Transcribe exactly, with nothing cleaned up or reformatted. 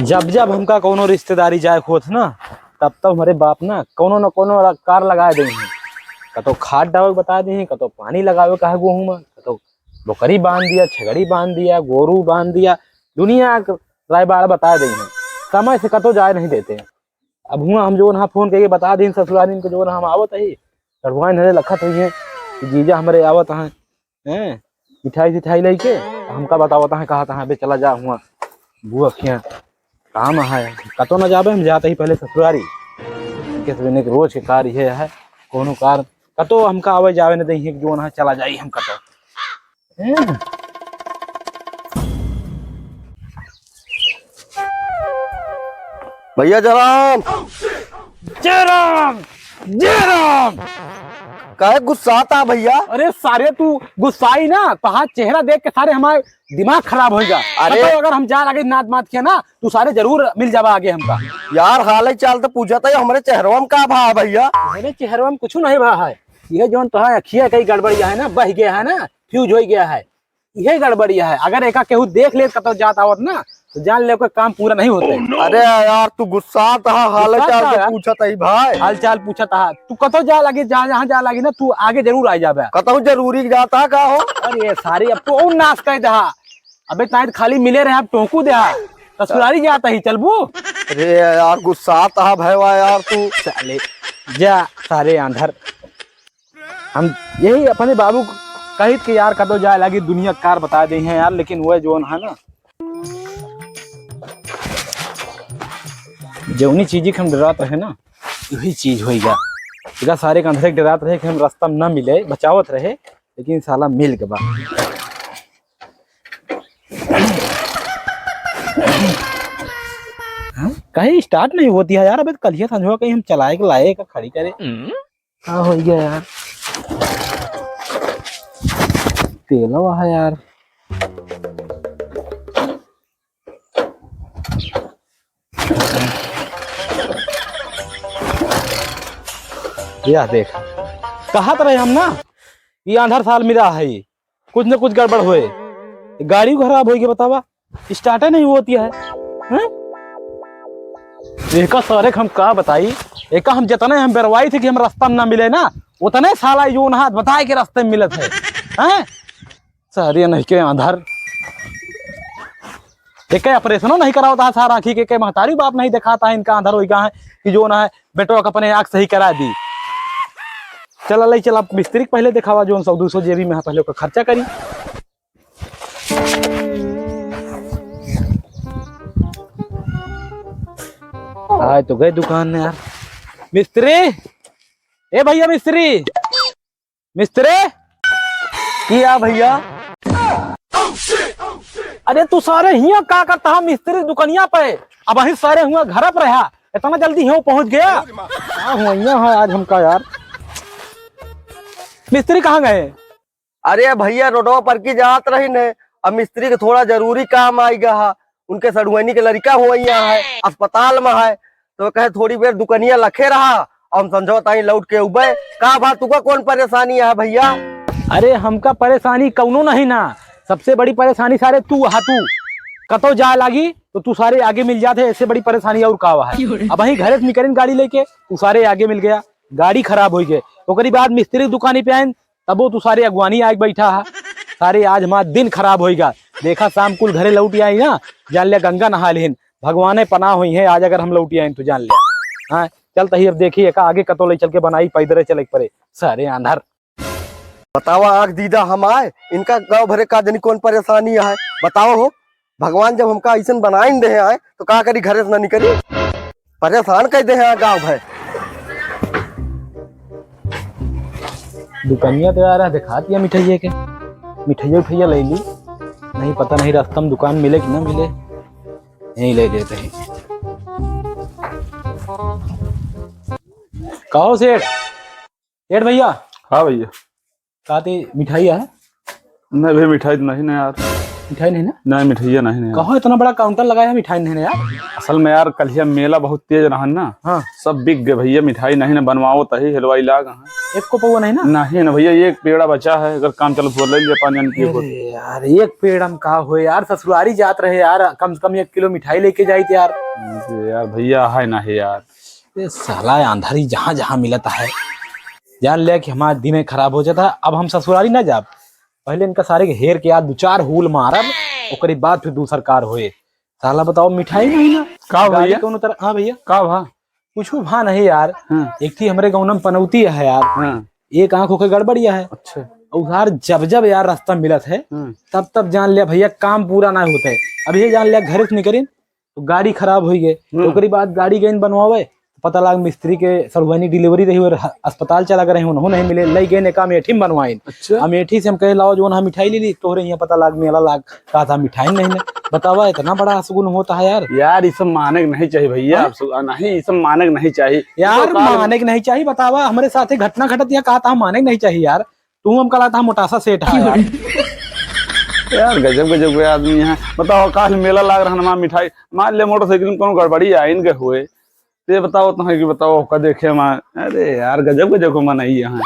जब जब हमका कौनो रिश्तेदारी जाए होत ना, तब तब हमरे बाप ना कौनो न कौनो कार लगाए देइहैं। कतौ खाद डाले के बताए देइहैं, कतौ पानी लगावे कहे गेहूं में, कतौ बकरी बांध दिया, छगड़ी बांध दिया, गोरू बांध दिया, दुनिया के रायबाड़ बताए देइहैं। समय से कतौ जाए नहीं देते। अब हुआं हम जौन हा फोन करके बता दीन ससुरारिन के जौन हम आवत ही, चढ़ुआइन हरे लखत हुई हैं कि जीजा हमरे आवत हैं, हैं, मिठाई सिठाई लेके हमका बतावत हैं, कहत हैं, "अबे चला जा हुआं बुआ के यहाँ काम है।" कतौ न जाबे, हम जात ही पहले ससुरारी। किस दिन एक रोज के कार ये है, कौनो कार कतौ हमका आवे जावे न देइहैं कि जौन हा चला जाई हम कतौ। हैं? भैया जय राम। जय राम, जय राम। काहे गुस्सात हा भैया? अरे सारे तू गुस्साई ना, तोहार चेहरा देख के सारे हमार दिमाग खराब होइगा। अरे। मतलब अगर हम जाए लागे नात मात किया ना, तू सारे जरूर मिल जाबा आगे हमका। यार हाल चाल तो पूछत ही, हमरे चेहरवा में का भा भैया? मेरे चेहरवा में कुछ नहीं भा है, ये जौन तोहार अखिया कई गड़बड़िया है ना, बह गया है ना, फ्यूज हो गया है। यही गड़बड़िया है। अगर एका केहू देख ले कतौ जात आवत ना, तो जान ले ओकर काम पूरा नहीं होते। अरे यार, तू गुस्सात हा, हाल गुस्सात चाल का तो यार? पूछत ही भाई। हाल चाल पूछत हा। तू कतौ जाए लागी, जा, जहाँ जाए लागी ना, तू आगे जरूर आ जाबे। कतौ जरूरी जात हा का हो? अरे सारी, अब तो और नाश कर दे हा। अबे ताई तो खाली मिले रहे, अब टोकू दे हा। ससुरारी जात ही, चलबू? अरे यार, गुस्सात हा भैया यार तू। साले, जा सारे आंधर। हम यही अपने बाबू को कहित कि यार कतौ जाए लागी दुनिया कार बता देइहैं यार, लेकिन वह जौन है ना, जौनी चीज के हम डरात रहे ना, वही चीज होइगा। इधर सारे के अंधरे के डरात रहे कि हम रास्ता ना मिले, बचावत रहे, लेकिन साला मिल गबा। हाँ? कहीं स्टार्ट नहीं होती है यार। अबे कल ही संझवा कहीं हम चलाए के लाए का खड़ी करे। का हो गया यार? तेलवा है यार। या देख, कहत रहे हम ना, ये आंधर साल मिला है, कुछ न कुछ गड़बड़ होए। गाड़ी खराब होई के बतावा, स्टार्टे नहीं होती है, हैं? एका सारे के हम का बताई, एका हम जितने हम बेरवाई थे कि हम रास्ता में ना मिले ना, उतने साला यो ना बताए के रास्ते में मिलत है, हैं? सारे नहीं के आंधर, एके ऑपरेशनो नहीं करावता है सारा आँखी के, के महतारी बाप नहीं दिखाता है इनका आंधर होई का है कि जो ना है बेटवा के अपने आँख सही करा दी। चला ले चला मिस्त्री के पहले दिखावा, जो सौ दो सौ जेबी में है, पहले ओकर खर्चा करी। आए तो गए दुकान में यार। मिस्त्री, ए भैया मिस्त्री, मिस्त्री। किया भैया? अरे तू सारे हियाँ का करता है मिस्त्री दुकनिया पे? अबहीं सारे हुआ घर पर रहा, इतना जल्दी हियाँ पहुँच गया? का हुआ हियाँ है आज हमका यार। मिस्त्री कहाँ गए? अरे भैया, रोडवा पर की जात रही ने, अब मिस्त्री के थोड़ा जरूरी काम आई गया हा। उनके सड़ुआनी के लड़का हुआ यहाँ है, अस्पताल में है, तो कहे थोड़ी बेर दुकनिया लखे रहा, और हम संझवा ताई लौट के उबे। का भा तुका कौन परेशानी है भैया? अरे हमका परेशानी कौनो नहीं ना, सबसे बड़ी परेशानी सारे तू हा। तू कतो जाए लागी तो तू सारे आगे मिल जाते, ऐसे बड़ी परेशानी और का है? अबहीं घरे से निकलिन गाड़ी लेके, तू सारे आगे मिल गया, गाड़ी खराब होई गए। ओकरी बाद मिस्त्री के दुकानी पे आइन, तबो तू सारे अगुवानी आके बैठा हा। सारे आज हमार दिन खराब होइगा। देखा शाम कुल घरे लौट आई ना, जान लिया गंगा नहा लेहिन, भगवाने पनाह होई है आज अगर हम लौट आइन तो जान लिया। हाँ, चल तही अब देखी एका आगे कतो ले चल के बनाई, पैदरे चले के पड़े। सारे आंधर। बतावा आँख दीदा हम आए, इनका गाँव भरे का जनी कौन परेशानी है, बताओ हो। भगवान जब हमका अइसन बनाइन देहे आए, तो का करी, घरे से ना निकली? परेशान कर देहे आए गाँव भर। दुकनिया तो यार दिखात या मिठाइये के, मिठाइया उठाइया ले ली, नहीं पता नहीं रास्ता में दुकान मिले कि ना मिले, यहीं ले लेते हैं। कहो सेठ, सेठ भैया। हाँ भैया। काती मिठाई है? नहीं भाई, मिठाई तो नहीं ना यार। मिठाई नहीं ना? नहीं, मिठाइया नहीं, नहीं। कहो, इतना बड़ा काउंटर लगाया है, मिठाई नहीं ना यार? असल में यार, कलिया मेला बहुत तेज रहन ना। हाँ। सब बिक गए भइया, मिठाई नहीं ना बनवाओ तही, हलवाई लाग हैं। एक को पौवा नहीं ना? नहीं ना भइया, एक पेड़ा बचा है, अगर काम चलत हुआ ले लिया, पाँच जन की हो। अरे यार, एक पेड़ा में का होए यार, ससुरारी जात रहे यार, कम से कम एक किलो मिठाई लेके जाइत यार। अरे यार भइया, है ना है यार। ये साला अंधारी जहाँ जहाँ मिलत है, जान लिया कि हमारा दिन खराब हो जाता है। अब हम ससुरारी ना जाब, पहले इनका सारे के हेर के यार दो चार हूल मारब, ओकरी बाद फिर दूसर कार होए। साला बताओ, मिठाई नहीं ना, का गाड़ी भइया? कौनो तरह, हाँ भइया। का भा? कुछ भा नहीं यार। हाँ। एक थी हमरे गाँव में पनौती है यार। हाँ। एक आँख होके गड़बड़िया है। अच्छा। और यार, जब जब यार रास्ता मिलत है, हाँ। तब तब जान लिया भइया, काम पूरा ना होता है। अब ये जान लिया, घर से निकलिन तो गाड़ी खराब हो गई, तो हम्म। ओकरी बाद गाड़ी गइन बनवावे, पता लाग मिस्त्री के सड़ुआनी डिलीवरी रही और ह-, अस्पताल चला गए रहे, उन्हों नहीं मिले, लई गइन एक अमेठी में बनवाइन। अच्छा। अमेठी से हम कहे, "लाओ, जो हम मिठाई ले ली, तोहरे यहाँ पता लाग मेला लाग, कहा था मिठाई नहीं ने।" बतावा, इतना बड़ा असगुन होता है यार। यार, ये सब माने के नहीं चाहिए भइया, हाँ? आप सब, नहीं, ये सब माने के नहीं चाहिए। यार, तो का माने के नहीं चाहिए, बतावा, हमरे साथे घटना घटत या, कहा था माने के नहीं चाहिए यार। तू हमका लागत है मोटासा सेठ है यार। यार, गजब गजब के आदमी हैं। बताओ, काल मेला लाग रहा ना, मिठाई, मान ले मोटरसाइकिल में कोनो गड़बड़ी आइन के होए, ते बताओ तो है कि बताओ, का देखे माँ, अरे यार, गजब गजब को मनई यहाँ।